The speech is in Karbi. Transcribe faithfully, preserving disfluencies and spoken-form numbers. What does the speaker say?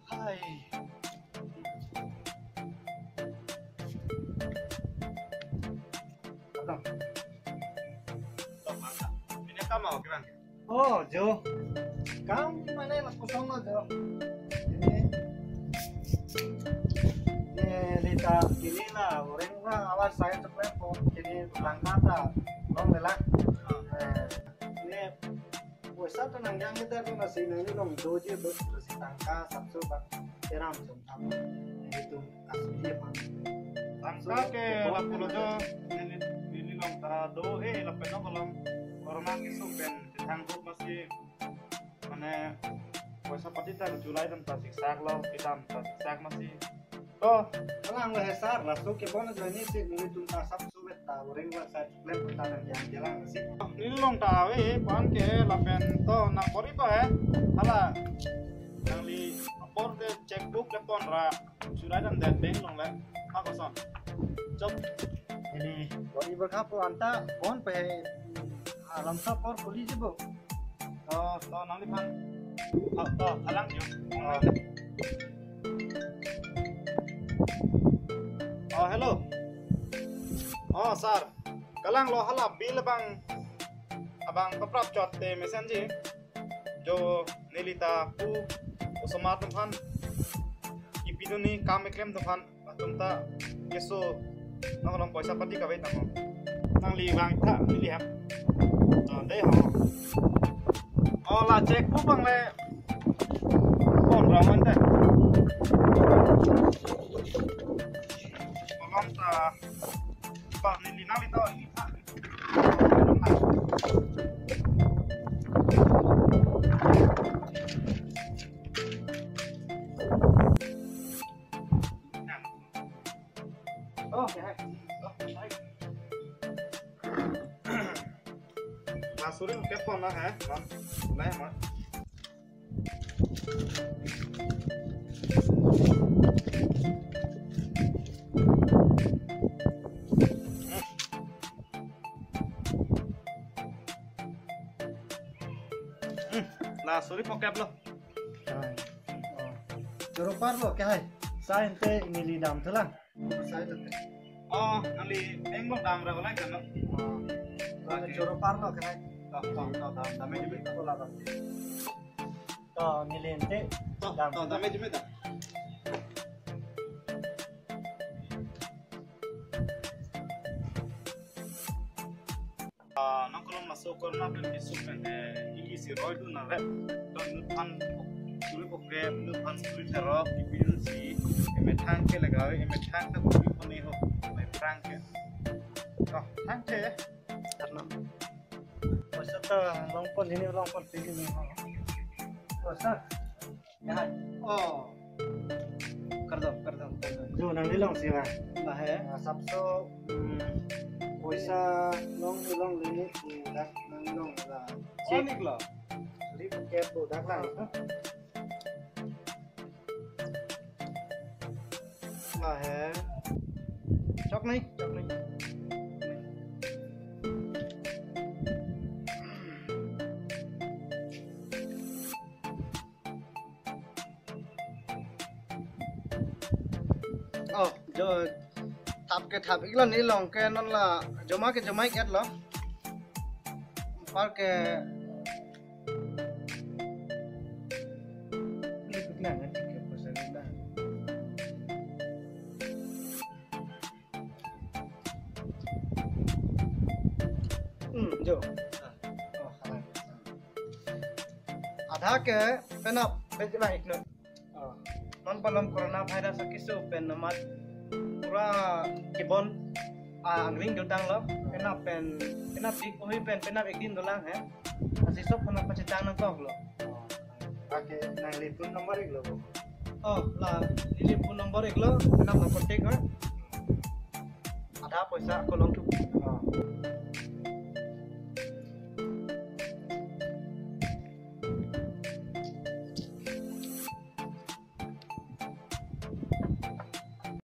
Hai. Ini kam mau gimana? Oh, jo. Kam mane la kosong lo jo. Ini, ini lita ini la, orang la awal saya cepat po. Ini langka ta, long lelang. Eh, ini poisa ta nang yang kita tu nasi nang ini long doji tu nasi tangka sapso bak teram sum tam. Itu asli apa? Tangka ke lapulo jo, ini, ini long ta do, eh, lapen no kolom. Corona kisum pen, tanggup masih mane poisa pati ta July dan ta siksak lo, kita ta siksak masih. To, kalang lo he sar, laso kebon ajo ini si nelitum ta sapso vet ta, orang wa sa plan ta nang yang jalan si. Neli long ta ave, pan ke lapen to nang pori pa he. Hala, nangli apor ke checkbook le pon ra, July dan dan bank long le. Ako son. Chop. Ini pori berkha po anta pon pe he. Alam sa por kuli jibo. To, to, nangliphan. To, to, kalang jo. Oh. Oh, hello. Oh, sir. Kalang lo hala bill abang, abang paprap chot te mesen ji. Jo neli ta pu osomar atum aphan. Ipi dun ni kam eklem atum aphan. Latum ta keso nang long poisa pati kave tamo. Nangli vang tha, neli hem. To, dei ho. Oh, la checkbook abang le pon ra man te. Kolom ta pa neli nangli to, neli tha. Oh, ya. Oh, baik. Nah, suri ke pon na he, non. Nah, ma. Hmm, la suri pokep lo. Hai. Oh. Choro parlo ke hai. Sa ente neli dam thulang. Sa itu. Oh, nangli bank lo dam ra ko lai kan lo. Oh. Oke. Choro parlo ke hai. To, to, to, to, dame jeme. Ko la dam. To, neli ente. To, dam. To, dame jeme ta. Ah, nang kolom laso corona pen kisum pen, eh, ili si roi dun na vet. To inut aphan suri pokep, inut aphan suri therok, ipi dun si, emethang ke lagave, emethang ta kuri pone ho, emethang ke. Oh, thang ke. Karena poisa ta long pon ini, long pon ini ho. Poisa. Ya. Oh. Kardom, kardom, kardom. Jo nangli long si ba. Ba he. Ah, sapso, hmm, poisa long, long limit, hmm, dak nangli long la. Oh, check. Nik lo. Ri paket tu dak lang. Ba he. Chok ni, chok ni. Oh, jo, thap ke thap iklo, neli long ke non la joma ke joma ik-et lo. Par ke. Hmm, jo. Ah, oh, halai. Adha ke penap bejla ikno. Oh. Non panom corona virus akisu pen namat pura kebon, ah, angring jutang lo. Penap pen, penap dik ohi pen, penap ek din dolang he. Asi sob penap pachitang nangkok lo. Oh. Oke, nangli phone number iklo bo. Oh, la, neli phone number iklo, penap nang contact ha. Adha poisa ako long